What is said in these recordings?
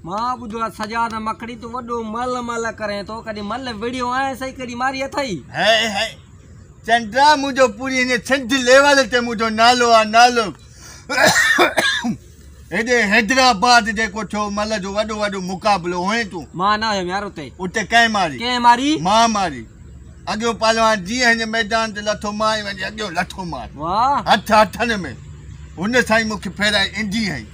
मां ॿुधो आहे सजाद मखड़ी तूं वॾो मल मल करें थो, कॾहिं मल विड़ियो आहे सही, कॾहिं मारी अथई। है है चंद्रा मुंहिंजो पूरी हिन सिंध लेवल ते मुंहिंजो नालो आहे नालो। हेॾे हैदराबाद जेको थियो मल जो वॾो वॾो मुक़ाबिलो हुए तूं। मां न हुयुमि यार उते। उते कंहिं मारी? कंहिं मारी? मां मारी। अॻियों पहलवान जीअं हिन मैदान ते लथो, मां ई वञी अॻियों लथो मार। वाह। हथ हथनि में हुन सां ई मूंखे फेराए ईंदी आई,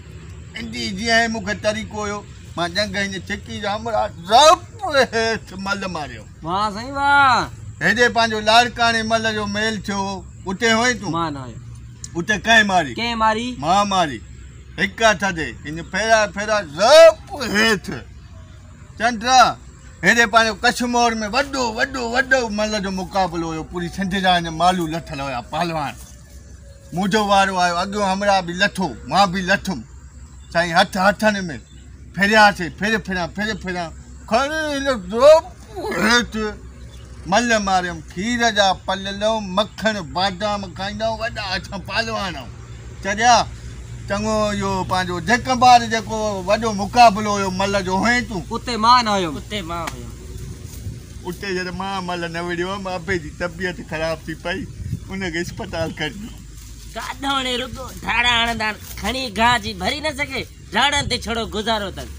ईंदी जीअं मूंखे तरीक़ो हुयो, मां ॼंग हिन छिकी जो हमरा रप हेठि मल मारियो। वाह साईं वाह। हेॾे पंहिंजो लाड़काणे मल जो मेल थियो, उते हुए तूं? मां न हुयुमि। उते कंहिं मारी? कंहिं मारी? मां मारी। हिकु हथ ते हिन फेरा फेरा रप हेठि। चंद्रा हेॾे पंहिंजो कश्मोर में वॾो वॾो वॾो मल जो मुक़ाबिलो हुयो, पूरी सिंध जा हिन मालू लथल हुया पहलवान। मुंहिंजो वारो आयो, अॻियों हमरा बि लथो, मां बि लथुमि। साईं हथ हथनि में फिरियासीं, फिर फिरा फिर फिरा, खणी हिन रप हेठि मल मारियमि। खीर जा पलल मखण बादाम खाईंदा वॾा असां पहलवान आहियूं। चरिया चङो इहो पंहिंजो जेकबार जेको वॾो मुक़ाबिलो हुयो मल जो हुए तूं? उते मां न हुयुमि। उते मां हुयुमि। उते जॾहिं मां मल न विड़ियो हुयुमि, अबे जी तबियत ख़राबु थी पई, उनखे अस्पताल खणी। काॾो हाणे रुगो ढाड़ा हणंदा आहिनि, खणी घाह जी भरी न सघे, ढाड़नि ते छड़ो गुज़ारो अथनि।